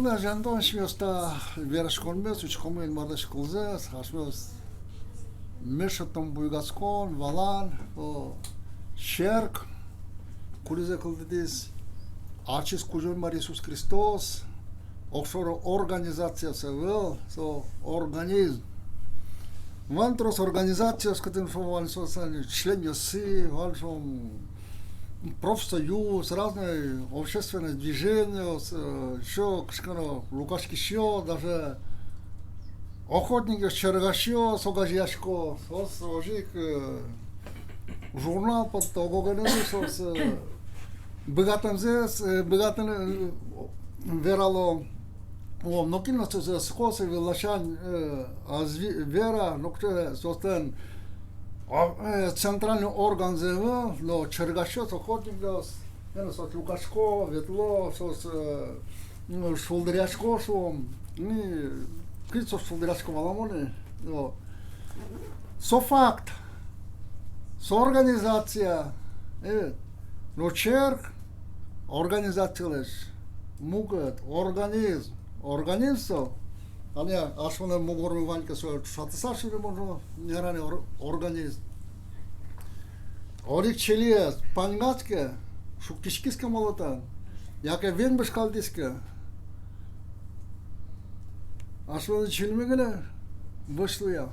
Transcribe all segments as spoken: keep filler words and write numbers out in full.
Азьлантон асьмеос та вераськонмес учкомы Инмарлэсь кылзэс, асьмеос мед шедьтом буйгатскон, валан, о, черк, кудӥзэ кылдытӥз ачиз Кузё-Инмар Иисус Христос, огшоры организация со ӧвӧл, со организм. Вань трос организациос, кытын со вань, со, со членъёссы, вань со профсоюз, разные общественные движения, с-, э, ещё кыӵе ке но люкаськисьёс, даже охотникъёс, чергасьёс огазеясько, соос озьы ик, э, журнал потто, ог-огеныз, соос, э, быгатэмзэс, э, быгатэн, э, верало. О, нокин но сое ӧз косэ, ӧвӧл ласянь, э, ӧз ве-, вера, нокыӵе соослэн, а, э, центральный органзы ӧвӧл, но чергасьёс, охотникъёс, э, соос люкасько, ветло, соос, э, ну, шулдыръясько, шуом, и кызьы соос шулдыръясько, валамон ини, о. Со факт, со организация, э, но черк организациялэсь мукет, организм, организм со, али асьмелэн мугормы вань ке, со ӵошатыса шуыны можно, вераны ор-, организм. Одӥг чилиез паньгась ке, шуккиськиз ке молотэн, яке вень бышкалтӥз ке, асьмелэн чильмы гинэ вӧсь луэ.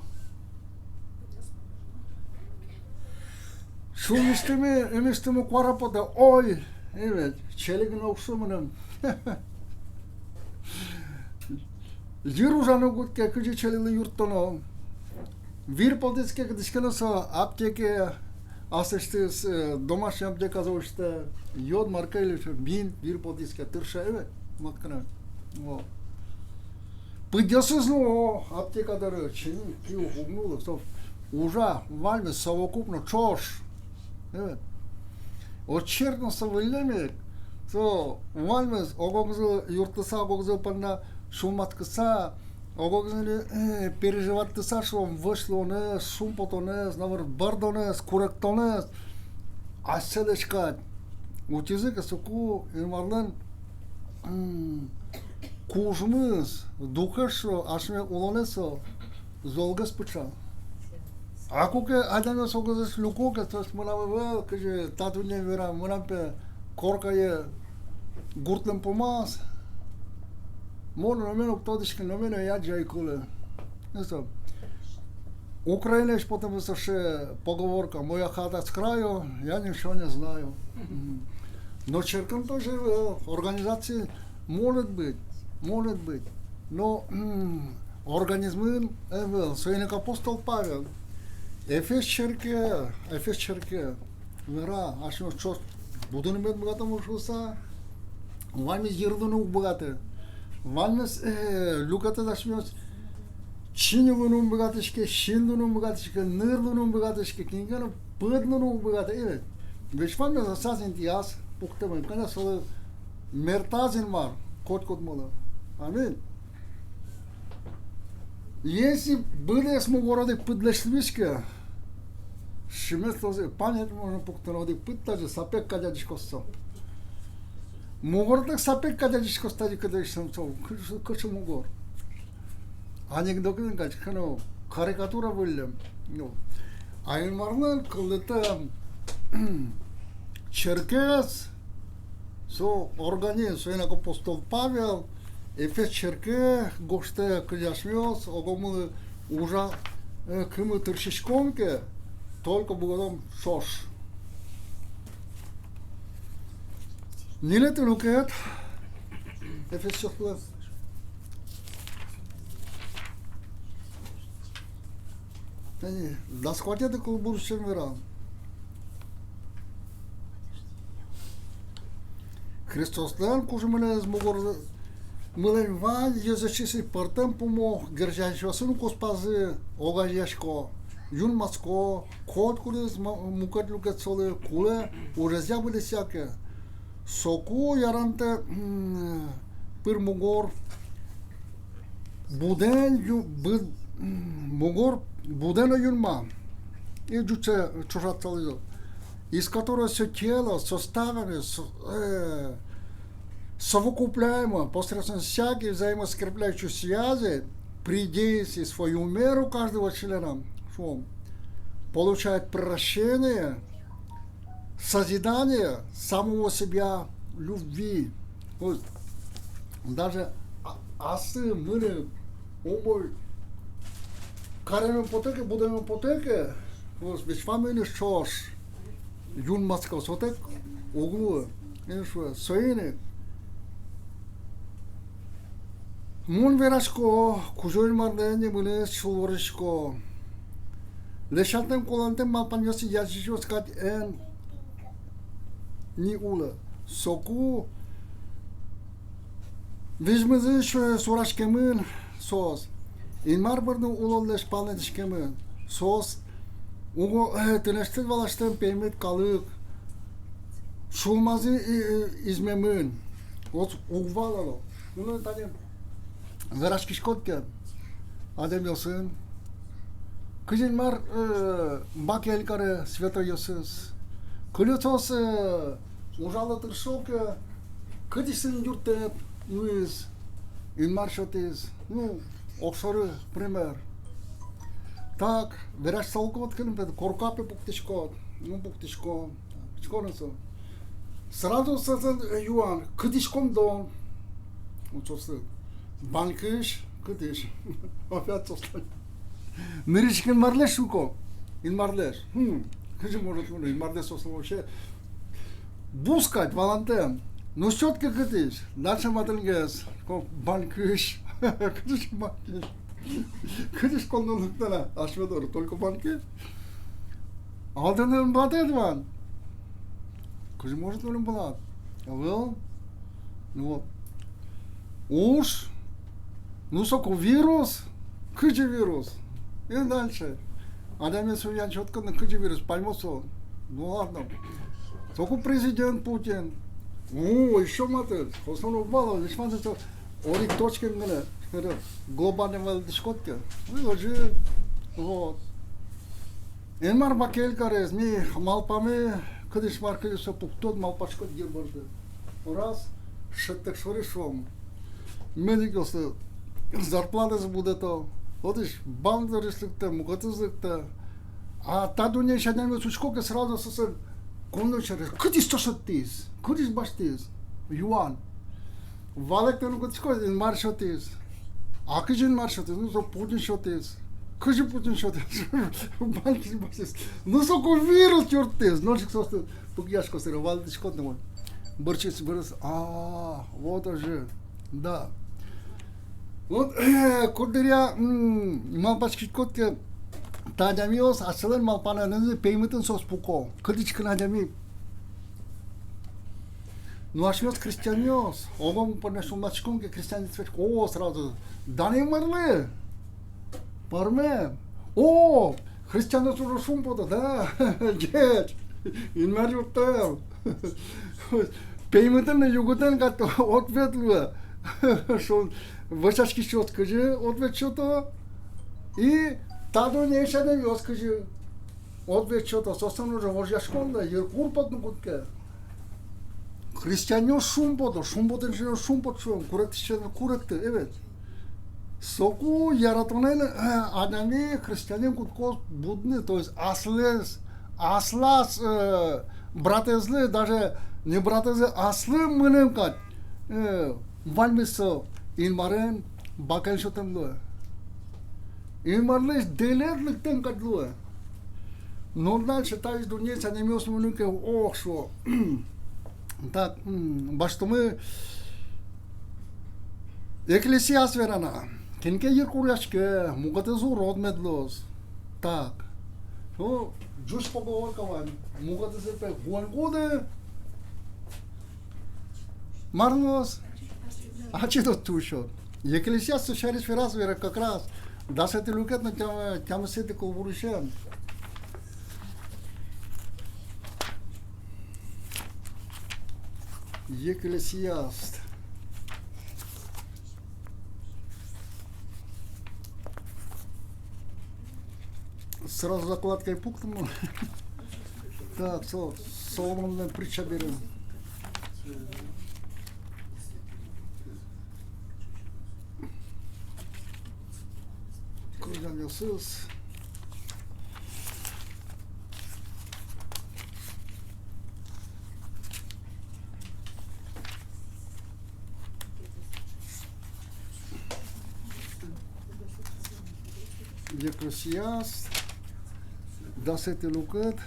Сюлмысьтымы, ымысьтымы куара потэ, ой, и ведь, чели гинэ уг шу мыным. Йыр ужаны уг кутске, кызьы чилилы юрттоно. Вир потӥз ке, кытысь ке но со аптеке, аслэсьтыз, э, домашний аптеказы усьтэ, йод, мар ке, или вин, вир потӥз ке, тырше, э, мар ке но. Во. Пыдъёсыз но, о, аптека доры, чини, ки уг нуллы, со ужа, ваньмыз совокупно, ӵош. Э. О, черк но со выллем ик, со ваньмыз ог-огзылы юрттыса, ог-огзы понна сюлмаськыса, ог-огзылы, э, переживатьтыса, шуом, вӧсь луонэз, шумпотонэз, номыр бӧрдонэз, куректонэз, асьсэлэсь кадь. Утизы ке, соку Инмарлэн, м, кужмыз, духез, шуо, асьме улонэ со золгес пыӵа. А куке адямиос огзэс люко ке, соос мынам ӧвӧл, кызьы та дуннеын вера, мынам пе коркае гуртлэн пумаз. Мон номыр но уг тодӥськы, номыр но ӧй адӟы, ӧй кулэ. Ну что, Украинаысь потэмын сыӵе поговорка: «Моя хата с краю, я ничего не знаю». Мгм. Но черкын тоже ӧвӧл, организация, может быть, может быть, но, м, организмын ӧвӧл. Соин ик апостол Павел Эфес черке, Эфес черке вера, асьмеос ӵош будыны мед быгатом шуыса, ваньмыз йыр луыны уг быгаты. Ваньмыз, э, люкетэз асьмеос чиньы луыны ум быгатӥське, син луыны ум быгатӥське, ныр луыны ум быгатӥське, кин ке но пыд луыны уг быгаты. Э, ведь ваньмыз аслаз интыяз пуктэмын, кӧня солы мертаз Инмар котькудмылы. Аминь. Если быдэс мугор одӥг пыдлэсь луиз ке, шимес луоз, память можно пуктыны, одӥг пыд тазьы сапег кадь адӟиськоз со. Мугортэк сапег кадь адӟиськоз тазьы, кыдысь со, кыӵе, кыӵе мугор. Анекдот кадь, кыӵе но карикатура выллем. Ну. А Инмарлэн кылдытэм черкез, со организм, соин ик апостол Павел Эфес черке гожтэ, кызьы асьмеос огомылы ужа, э, кымы тыршиськом ке, только быгатом ӵош. Ньылетӥ люкет Эфесъёслы. Тани дас куатетӥ кылбурысен вера. Христослэн кужымыныз мугормылэн вань йӧзчиосыз пӧртэм пумо герӟасьёсын куспазы огазеясько, юнматско, котькудӥз ма-, мукет люкет солы кулэ ужезъя быдэсъя ке. Соку яранты, м, пыр мугор будэ но ю-, бы-, м, мугор будэ но юнма. И ӟуче ӵошатсалзы. Из которого всё тело, составами, со-, э, Совокупляемо посредством всякой взаимоскрепляющей связи при действии в свою меру каждого члена, шуом, получает прощение, созидание самого себя любви. Вот. Даже а- аслым, мыным, умой кареме потэ ке, будэме потэ ке, вот, весь фамилия ӵош юнматско, сотэк уг луы. Соин ик мон верасько, Кузё-Инмарлэн нимыныз сюлворисько. Лэсьтэм-кулэтэм малпанъёсты язычникъёс кадь эн ни улэ. Соку визьмызы сю- сураськемын соос. Инмар бордын улонлэсь палэнскемын соос. Уго, э, тынэсьтыд валасьтэм пеймыт калык сюлмазы и- и- измемын. Вот уг валало. Ну, тани вераськиськод ке адямиосын, кызьы Инмар, э, бакель каре святойёсыз, кылёсыз, э, ужало тыршо ке, кытысь сыӵе юрттэт луиз, Инмар сётӥз. Ну, огшоры пример. Так, вераськыса уг поты ке, корка пе пуктӥськод, ну, пуктӥськод. Сразу соослы юан: кытысь коньдон? Вот соослы: банкысь. Кытысь? Опять соослы. Нырысь ик Инмарлэсь шуко. Инмарлэсь. Хм, кызьы может, ну, Инмарлэсь соослы вообще. Бускать валантэм. Ну, всё-таки кытысь? Дальше матынгес: ко, банкысь. Кытысь банкысь? Кытысь коньдон лыктэ на асьме доры? Только банке. А тыныд ымбалад вань. Кызьы может, ну, ымбалад? Ӧвӧл. Ну вот. Уж. Ну, соку вирус. Кызьы вирус? И дальше. Адями со юан сётӥськод, ну, кызьы вирус, паймоз со. Ну ладно. Соку президент Путин. О, ещё матысь. Хозяин вал, весь матысь со. Одӥг точкаен гинэ, это, глобально валэктӥськод ке. Ну, озьы, вот. Инмар бакель кариз, ми малпамы, кытысь мар, кытысь со пуктод, малпаськод йыр борды. Раз, шӧдтэк шоры, шуом, медикъёслы зарплатазы будэто, отысь банк дорысь лыктэ, мукетыз лыктэ. А та дуннеысь адямиос учко ке, сразу соослэн коньдон сярысь: кытысь со шедьтӥз, кытысь басьтӥз? Юан. Валэктыны кутско: Инмар сётӥз. А кызьы Инмар сётӥз? Ну, со Путин сётӥз. Кызьы Путин сётӥз? Банкысь басьтӥз. Ну, соку вирус юрттӥз. Нош ик соос пыкъясько, сыре валэктӥськод но. Бӧрсьы вирус. А, вот озьы. Да. Вот, куддыръя, м, малпаськиськод ке, та адямиос асьсэлэн малпанэнызы пеймытын соос пуко. Кытысь ке но адями. Ну, асьмеос христианъёс, огъя понна сюлмаськом ке, христианин сферик, о, сразу: дан Инмарлы! Пӧрмем! О, христианъёс уже шумпото, да? Ӟеч! Инмар юрттэ! Пеймытэн но югытэн кадь ответ луэ. Шуом, вӧсяськисьёс кызьы ответ сёто, и та дуннеысь адямиос кызьы ответ сёто, соослэн уже возьяськонзы йыркур потыны кутске. Христианъёс шумпото, шумпотӥсьёс шумпото, шуом, куректӥсьёс куректо, э, ведь. Соку яратонэн, э, адями христианин кутско будыны, то есть аслэс, аслаз, э, братэзлы, даже не братэзлы, аслым мыным кадь, э, ваньмыз со Инмарен бакель сётэм луэ. Инмарлэсь дэлет лыктэм кадь луэ. Но дальше таиз дуннеысь адямиос мыно ке, ох, шуо. Так, м, басьтомы Экклесиаст верано. Кин ке йыркуръяське, мукетыз урод мед луоз. Так. Ну, ӟуч поговорка вань. Мукетыз пе гуэн куды, мар луоз? Ачид отчы усёд. Екклесиаст со сярысь вераз, вера как раз. Дасэтӥ люкет но тям-, тямысэтӥ кылбурысен. Екклесиаст. Сразу закладкаез пуктом. Так, со, Соломонлэн притча бере. Иван Иисус. Ефесяс, дасэтӥ люкет.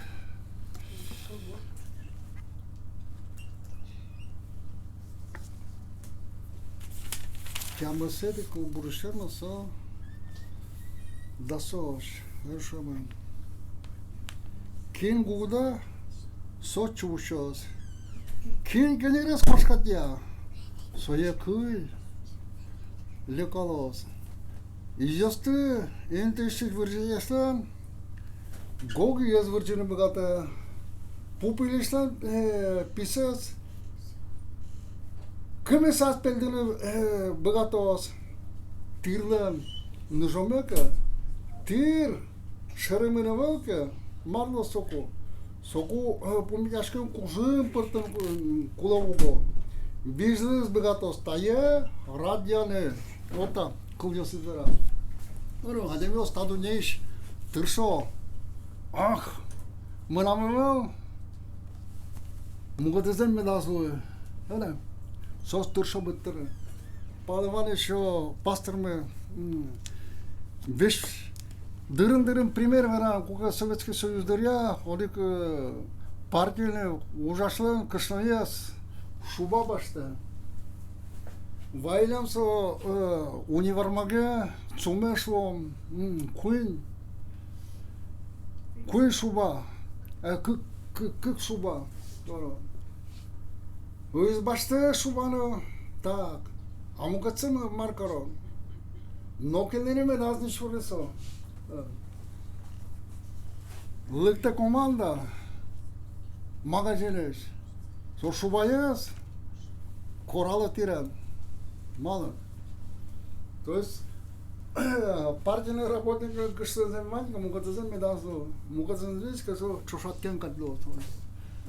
Тямысэтӥ кылбурысен но со дасозь, эшшо мон. Кин гугудэ, со отчы усёз. Кин кенерез куашкатъя, сое кый, лекалоз. Изъёсты интыысьтыд вырӟисьлэн гогыез вырӟыны быгатэ, пупылисьлэн, э, писэз кымесаз пельдыны, э, быгатоз. Тӥрлэн ныжоме ке, тӥр шеремын ӧвӧл ке, мар луоз соку? Соку, э, пумитъяськыны кужым пыртыны ку-, кулэ уго. Визьлык быгатоз тае радъяны. Вот та кылъёсыз вера. Ӧвӧл, адямиос та дуннеысь тыршо. Ах, мынам ӧвӧл, мукетызлэн медаз луы. Ӧвӧл-а? Соос тыршо быдтыны. Палыван ещё пастырмы, м, весь дырын-дырын пример верам, куке Советский Союз дыръя одӥг, э, партийный ужасьлэн кышноез шуба басьтэ. Вайылэм со, э, универмаге, цуме шуом, м, куинь, куинь шуба, э, кык, кык, кык шуба. Озьы басьтэ шуба но, так. А мукетсэ мар каро? Нокинлы но медаз ни сюры со. Э. Лыктэ команда магазинысь. Со шубаез корало тӥрен. Малы? То есть, партийный работник кышнозэ вань ке, мукетызлэн медаз луы. Мукетыз вань ке, со ӵошатскем кадь луоз.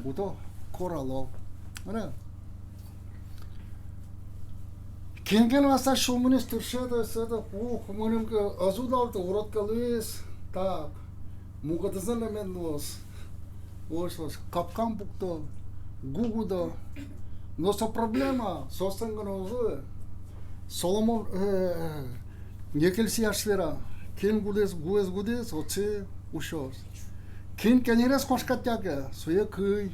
Уто корало. Ӧвӧл-а? Кин ке но аслаз сюлмыныз тырше, то есть, это, ух, мыным ке ӧз удалты, урод ке луиз, так, мукетызлэн но мед луоз. Озьы, озьы, капкан пукто, гугудо. Но со проблема соослэн гинэ уз луы. Соломон, э, э, Некельсияш вера, кин гуэз, гуэз гудӥз, отчы усёз. Кин кенерез куашкатъя ке, сое кый,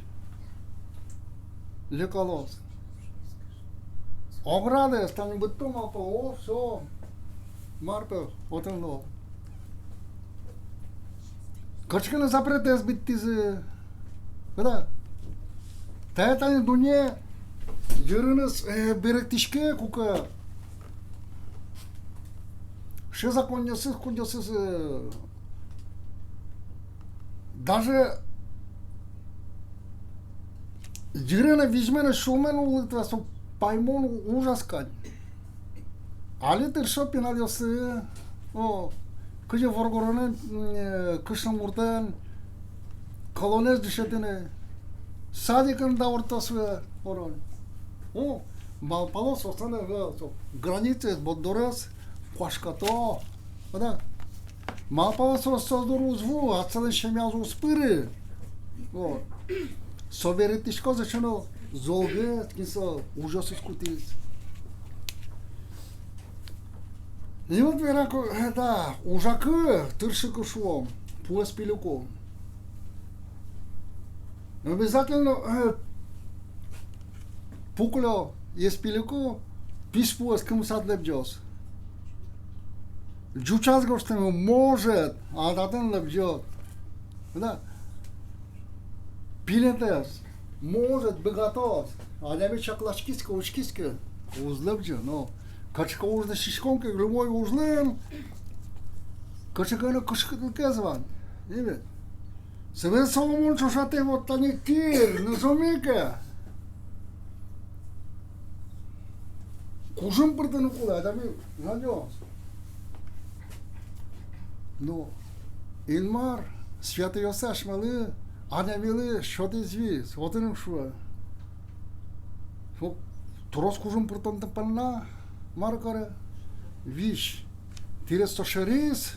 лекалоз. Оградэз тани быдтом, малпало, о, всё, мар пе, отын луо. Кыӵе ке но запретэз быдтӥзы. Куда? Тае тани дунне йырыныз, э, берыктӥське, куке. Сыӵе законъёсыз, кудъёсыз, э, даже йырын но, визьмын но, сюлмын но уг лыктэ, со паймон ужас кадь. Али тыршо пиналъёслы, о, кызьы воргоронэн, э, кышномуртэн кӧлонэз дышетыны, садикын дауртоз ве, о, малпало, соослэн ӧвӧл, со границаез борддорез куашкато, о, да. Малпало, соос со доры уз вуы, асьсэлэн семьязы уз пыры. Вот. Со берыктӥськоз эшшо но золгес, кин со ужъёсыз кутӥз. И вот вераку, э, да, ужакы, тыршыкы шуом, пуэз пилику. Обязательно, э, пуклё, ес пилику, писпуэз кымсад лэбӟоз. Ӟучаз гожтэмын, может, а татын лэбӟоз. Да. Пилетэз, может, быгатоз. Адями чакласькиз ке, учкиз ке, уз лэбӟы, но кыӵе ке ужлы сиськом ке, любой ужлэн кыӵе ке но кышкытлыкез вань. Ивет. Собере Соломон ӵошатэ, вот тани тӥр но зомике. Кужым пыртыны кулэ, адями жадёз. Но Инмар святойёссэ асьмелы, адямилы сётӥз визь, отын ик шуэ. Со трос кужым пыртон понна мар каре? Визь. Тӥрез со шериз,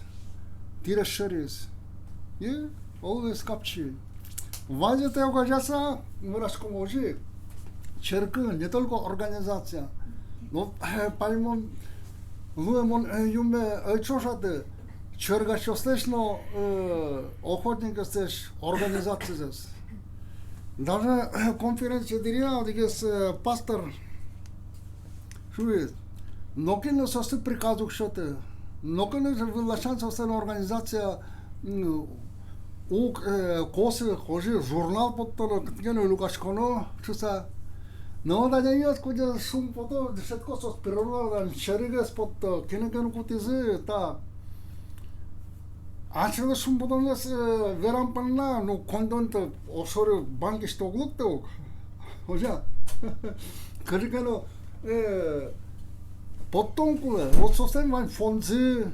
тӥрез шӧриз. И оло весь капчи. Ваньзэ тае огазеяса, вераськом озьы, черкын, не только организация. Но, э, паймон луэ мон, э, юнме, э, ӵошатэ черкасьёслэсь но, э, охотникъёслэсь организацизэс. Даже, э, конференция дыръя одӥгез, э, пастор шуиз: нокин но соослы приказ уг сёты, нокин но вылласян соослэн организация, м, уг, э, косы, озьы журнал поттоно, кытын ке но люкаськоно шуыса. Но вот адямиос, кудъёсыз шумпото, дышетско соос, природаын черкез потто, кинэ ке но кутӥзы, та. Асьсэлы шумпотонэз, э, верам понна, ну, коньдон-то огшоры банкысь-то уг лыкты ук. Озьы-а? Кызьы ке но, э, поттон кулэ. Вот соослэн вань фондзы,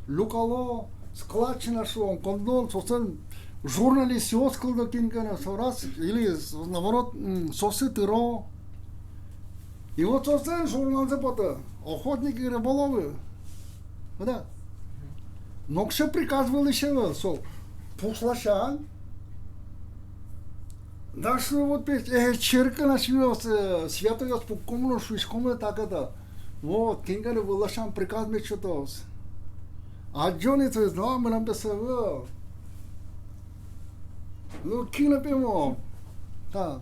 люкало, складчина шуом, коньдон, соослэн журналистъёс кылдо кин ке но, со раз, или, с-, наоборот, м, соослы тыро. И вот соослэн журналзы потэ «Охотники рыболовы». Да. Нокыӵе приказ вылысь ӧвӧл, со пушласянь. Даже вот ведь, э, черкын асьмеос, э, святойёс пукком но шуиськом но так это. Вот, кин ке но вылласян приказ мед сётоз. Адӟоно, то есть, но, мынам пе со ӧвӧл. Ну, кин, например, та,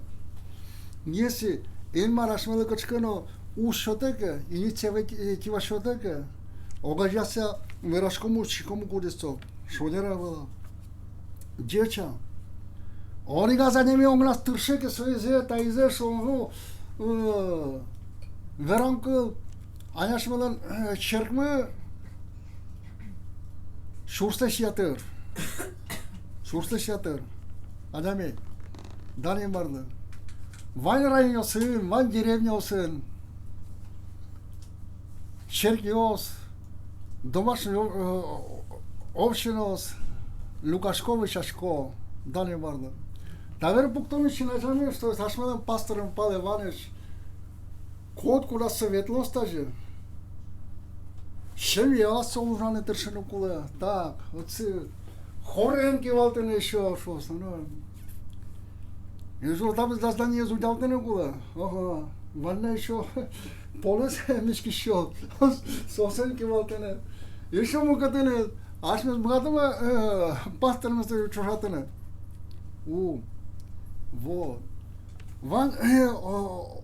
если Инмар асьмелы кыӵе ке но уж сётэ ке, инициатива сётэ ке, огазеяса вераськом, учкиськом, кудӥз со шонер-а, вал-а, ӟеч-а. Одӥгаз адями огназ тырше ке, соизэ, таизэ, шуом, ну, э, верам кыл, али асьмелэн, э, черкмы сюрслэсь ятыр. Сюрслэсь ятыр адями. Дан Инмарлы. Вань районъёсын, вань деревняосын черкъёс, домашний, э, общинаос люкасько, вӧсясько. Дан Инмарлы. Табере пуктоно син азями, что асьмелэн пасторен Пал Иваныч котькуд ас со ветлоз тазьы. Семьяос со ужаны тыршыны кулэ. Так, отчы хорен кивалтыны ещё, шуо со, ну. Ещё табере зданиез удялтыны кулэ. Ага. Вань на ещё полэс миськисьёс. Соосын кивалтыны. Ещё мукетыныз. Асьмеос быгатом-а, э, пастормес ӵошатыны? У. Вот. Вань, э, о,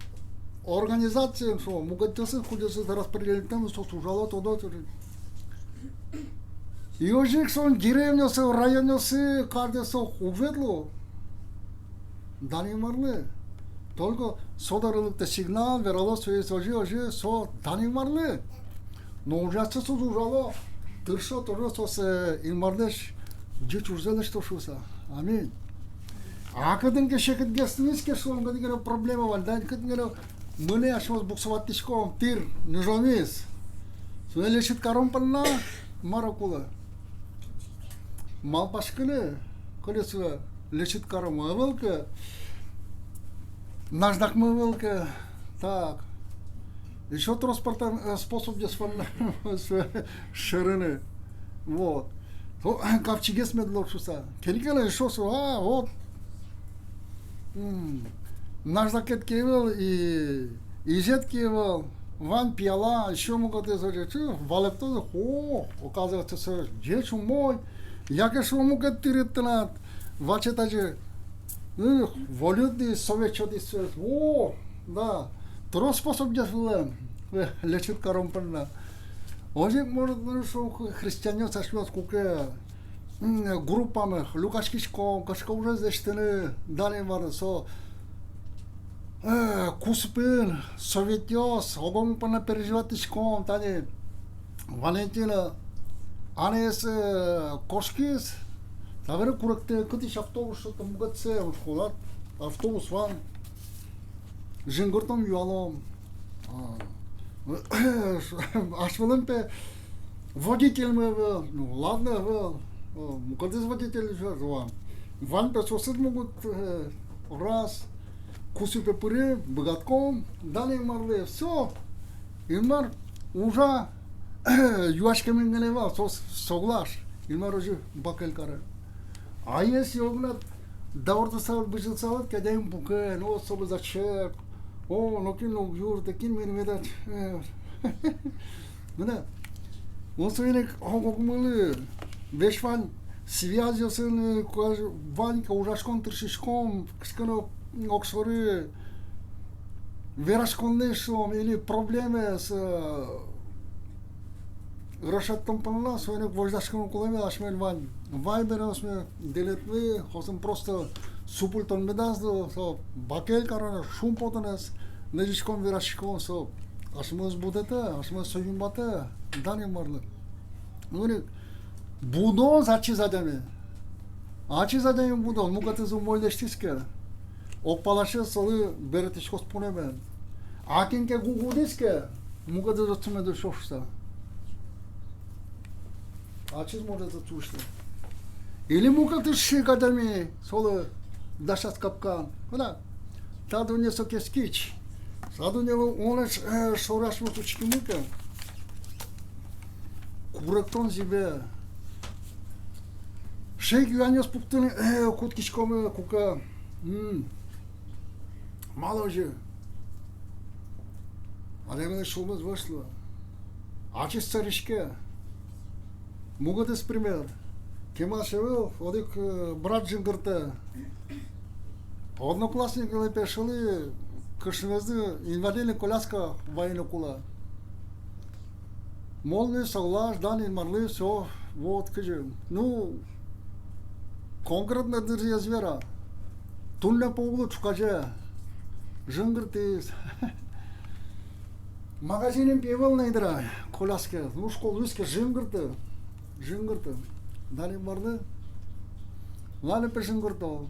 организациын, шуом, мукетъёсыз, кудъёсыз распределить каремын, соос ужало, тодо, тодо. И озьы ик со деревняосы, районъёсы, каждый со уг ветлы. Дан Инмарлы. Только со доры лыктэ сигнал, верало, соиз озьы, озьы, со дан Инмарлы. Но ужасьёс ужало, тыршо, тыршо соос, э, Инмарлэсь ӟеч ужзэ лэсьто шуыса. Аминь. А кытын ке секытгес луиз ке, шуом, кытын ке но проблема вань, да, кытын ке но мынэ, асьмеос буксоватӥськом, тӥр нюжомиз. Сое лэчыт карон понна мар-о кулэ? Малпаськыны, кылиз сое лэчыт кароно, ӧвӧл ке, наждакмы ӧвӧл ке, так. Ещё трос пӧртэм, э, способъёс вань на сое шӧрыны. Вот. Со капчигес мед луоз шуыса. Кин ке но ещё со, а, вот. М, наждакед ке ӧвӧл, и изед ке ӧвӧл, вань пияла, ещё мукетыз, озьы, чу, валэктозы, о, оказывается, со ӟеч, умой, яке, шуо, мукет тӥред тынад ваче тазьы, эх, вольыт ни, совет сётӥз, о, да, трос способъёс вылэм лэчыт карон понна. Озьы ик, может, ну, шуо, христианъёс асьмеос куке м, группамы люкаськиськом, кыӵе ке ужез лэсьтыны, дан Инмарлы, со, э, кусыпын советъёс, огъя понна переживатьтӥськом, тани Валентина анэз, э, кошкиз, табере куректэ, кытысь автобус, что-то мукетсэ, школа, автобус вань. Жингыртом, юалом. А. Асьмелэн пе водительмы ӧвӧл, ну, ладно, ӧвӧл. О, мукетыз водитель ӧвӧл. Вань пе сосед мукет, э, раз. Кусыпе пыре, быгатӥськом, дан Инмарлы, всё. Инмар ужа, юаськемын гинэ вал, со соглаш. Инмар озьы бакель каре. А если огнад дауртысал, бызьылысал ке, адями пуке, но солы зачем? О, нокин но уг юртты, кин мыным меда. Мынэ. Мон соин ик ог-огмылы весь вань связьёсын, э, куа-, вань ке, ужаськом, тыршиськом, кыскыны огшоры вераськонлэсь сом или проблемаез, э, решать карон понна, соин ик возьдаськыны кулэ мед, асьмелэн вань вайберъёсмы, делетлы, соосын просто супыльтон медаз лу, со бакель каронэз, шумпотонэз лэзиськом, вераськиськом, со асьмеос будэтэ, асьмеос со юнматэ, дан Инмарлы. Мынэ, будоз ачиз адями. Ачиз адями будоз, мукетыз умой лэсьтӥз ке, ог паласез солы берытӥськоз пунэмен. А кин ке гугудӥз ке, мукетыз отчы мед усьтоз шуса. Ачиз может отчы усьтыны. Или мукетыз сыӵе адями солы дасяз капкан. Куда? Та дунне со кескич. Та дуннелы улэп, э, шоры асьмеос учкимы ке, куректон зӥбе. Сыӵе юанъёс пуктыны, э, кутскиськомы, куке, м, малы озьы? Адямилэн сюлмыз вӧсь луэ. Ачиз сӧриське. Мукетыз пример. Кемалась ӧвӧл, одӥг, э, брат жингыртэ. Одноклассниклы, пе, сылӥ, кышномезлы инвалидной коляска вайыны кулэ. Мон луи соглаш, дан Инмарлы, всё, вот кызьы. Ну, конкретно дыръяз вера. Туннэ пол луэ ӵуказе. Жингыртӥз. Магазинын, пе, ӧвӧл на, дыр, коляскаез. Ну, шуко, луиз ке, жингырты. Жингырты. Дан Инмарлы. Ладно, пе, жингырто.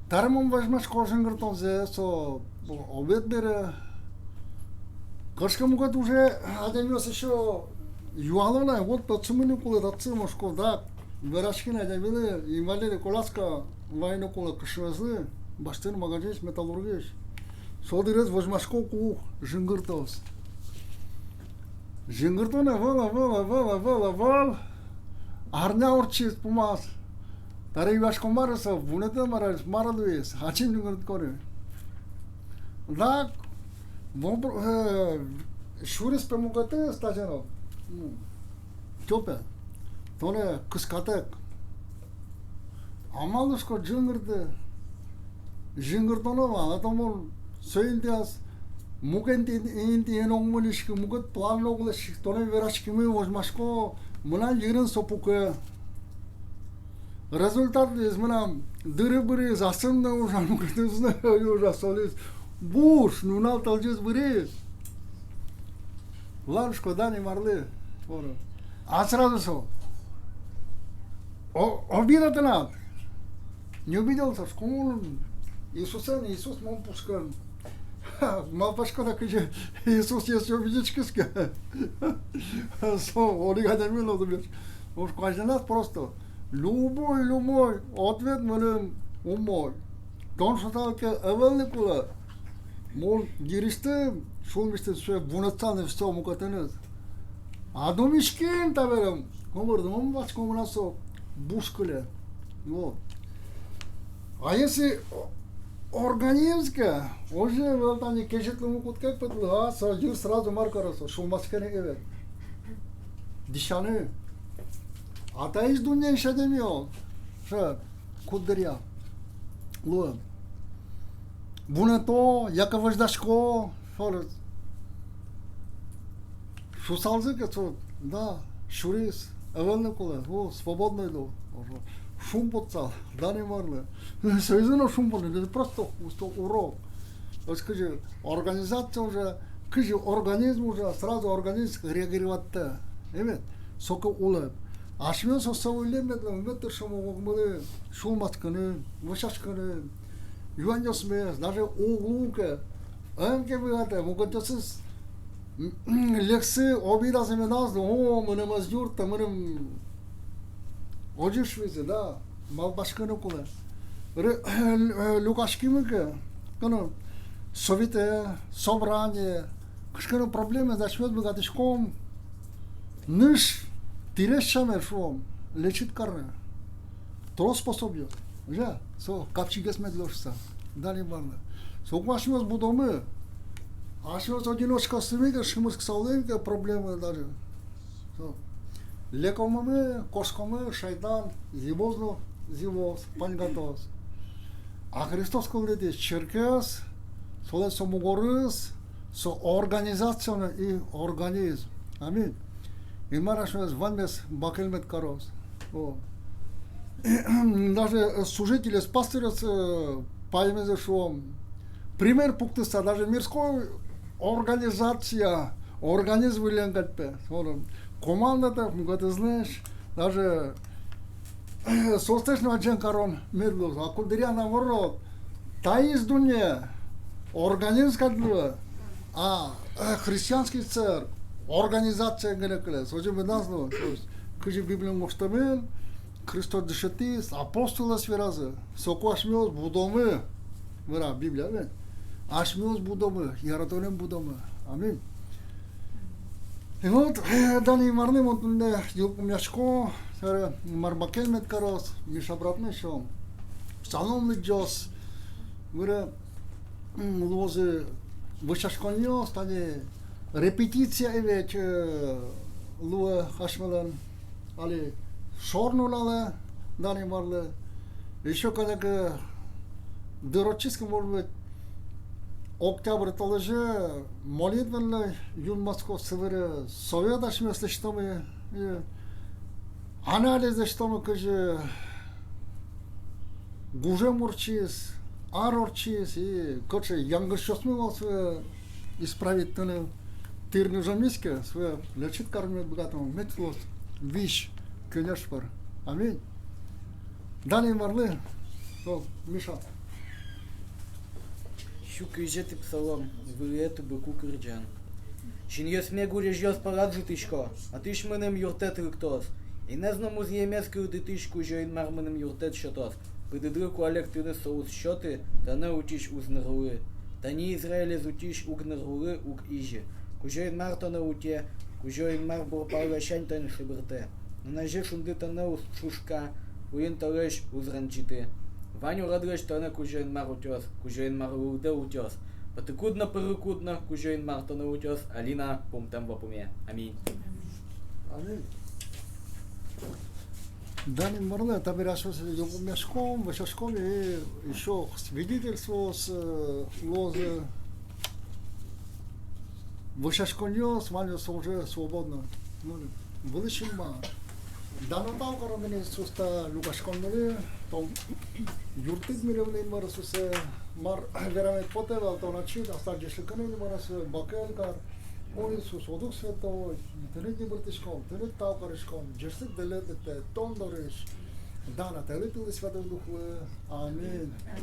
Табере мон возьмасько жингыртонзэ, со обед бере. Кыӵе ке мукет уже адямиос ещё юало на, вот татчы мыныны кулэ, татчы, мон шуко, да, вераськи на адямилы, инвалидной коляска вайыны кулэ кышномезлы, басьтыны магазинысь, металлургиысь. Со дырез возьмасько ку, жингыртоз. Жингыртон ӧвӧл, ӧвӧл, ӧвӧл, ӧвӧл, ӧвӧл. Арня ортчиз, пумаз. Табере юасько, мар со, вунэтэ, мар, мар луиз, ачим жингыртӥськоды. Да, вопро-, э, сюриз, пе, мукетыз, тазьы но. Ну, тёпе, тонэ кыскатэк. А малы, шуко, жингырты? Жингыртоно вал, а то мон со интыяз мукет интыен, интыен ог мынӥськы, мукет план ог лэсьтӥськы, тонэн вераськимы, возьмасько, мынам йырын со пуке. Результат луиз мынам: дыры быриз, асын но ужа, мукетыз но ужа, солы буш, нунал тӧлӟиз, быриз. Ладно, шуко, дан Инмарлы. О, а сразу со: о, обида тынад. Не обиделся, шуко, мон Иисусэн, Иисус мон пушкын. Ха, малпаськод-а, кызьы Иисус, если обидиськиз ке, со одӥг адями луоз, дыр. Уж каждый раз просто любой, любой ответ мыным умой. Тон шуысал ке, ӧвӧл ни кулэ. Мон йырысьтым, сюлмысьтым сое вунэтысал ни, всё, мукетэныз. А думиськи табере, кумырдым, ум вачком на, со буш кыле. Вот. А если о-, организм ке, озьы ӧвӧл, тани кезьыт лымы кутске пыдлы, а со йыр сразу мар кароз, со сюлмаське ни ке ведь. Дӥсяны. А таиз дуннеысь адямиос, шер, куддыръя луэ. Вунэто, яке возьдасько, шер. Шуысалзы ке, со, да, сюриз, ӧвӧл ни кулэ, о, свободной луо, шумпотысал, дан Инмарлы. Соизы но шумпотон, это просто усто урок. Озьы кызьы организация ужа, кызьы организм ужа, сразу организм реагировать каре. Эвет, соку улэп. Асьмеос со выллем мед луом, мед тыршом ог-огмылы сюлмаськыны, вӧсяськыны, юанъёсмес, даже уг луы ке, эн ке быгатэ, мукетъёсыз лексы, обидазы медаз лу, о, мыным ӧз юртты, мыным озьы шуизы, да, малпаськыны кулэ. Ре-, люкаськимы ке, кыӵе ке но совет, собрание, кыӵе ке но проблемаез асьмеос быгатӥськом Ныш тӥрез сямен, шуом, лечить карыны трос способъёс. Озьы-а? Со капчигес мед луоз шуса. Дан Инмарлы. Соку асьмеос будомы. Асьмеос одиночкаосмы ке, шимес кыса улӥмы ке, проблемы даже. Со. Лекомы, кошкомы, шайтан зӥбоз но зӥбоз, паньгатоз. А Христос кылдытӥз черкез, солэн со мугорыз, со организация но и организм. Аминь. Инмар асьмемес ваньмес бакель мед кароз. О. Даже, э, служительёс, пастыръёс, э, паймизы, шуом, пример пуктыса, даже мирской организация, организм выллем кадь, пе. Со командатэк, мукетызлэсь, даже соослэсь но адӟем карон мед луоз. А куддыръя, наоборот, таиз дунне организм кадь луэ, а, э, христианский церковь организация гинэ кылэ. Озьы медаз луы. То есть, кызьы Библиын гожтэмын, Христос дышетӥз, апостолъёс веразы. Соку асьмеос будомы. Вера Библия, ве? Асьмеос будомы, яратонэн будомы. Аминь. И вот, э, дан Инмарлы, мон туннэ йылпумъясько, э, Инмар бакель мед кароз, Миша братмы ещё псалом лыдӟоз, мыре, м, луозы вӧсяськонъёс, тани репетиция ведь, э, луэ асьмелэн. Али шор нуналэ, дан Инмарлы. Ещё кӧня ке дыр ортчиз ке, может быть, октябрь толэзе молитвенной юнматскоз, собере совет асьмеос лэсьтомы, и анализ лэсьтомы, кызьы гужем ортчиз, ар ортчиз, и кыӵе янгышъёсмы вал сое исправить карыны, тырыны ужаммиське, сое лечить карыны быгатом, мед луоз визь, кенеш пыр. Аминь. Дан Инмарлы. О, Миша. Сю кызетӥ псалом, вылӥе тубыку кырӟан. Синъёсме гурезьёс пала ӝутӥсько, отысь мыным юрттэт лыктоз. Инэз но музъемез кылдытӥсь Кузё-Инмар мыным юрттэт сётоз. Пыдыдлы куалектыны со уз сёты, тонэ утись уз нырлы. Тани Израилез утись уг нырлы, уг изьы. Кузё-Инмар тонэ утэ, Кузё-Инмар бур пал ласянь тонэ шыбыртэ. Нуназе шунды тонэ уз ӵушка, куин толэзь уз ранӟыты. Вань уродлэсь тонэ Кузё-Инмар утёз, Кузё-Инмар лулдэ утёз. Потыкуд но, пырыкуд но Кузё-Инмар тонэ утёз, али но, пумтэм вапуме. Аминь. Аминь. Дан Инмарлы. Табере асьмеос йылпумъяськом, вӧсяськом, и ещё свидетельствоос, э, луозы, вӧсяськонъёс, ваньмыз со уже свободно. Ну, вылысь Инмар. Дан но тау карон тыныд, Иисус, та люкаськонмылы, тон юрттӥд милемлы, Инмар Иисусэ, мар верамед потэ вал, тон ачид аслад ӟечлыкеныз, Инмар Иисусэ, бакель кар. О Иисус, о Дух Святой, тыныд йыбырттӥськом, тыныд тау кариськом, ӟечлык тӥледлы лыктэ, тон дорысь. Дан-а тӥледлы, Святой Духлы. Аминь.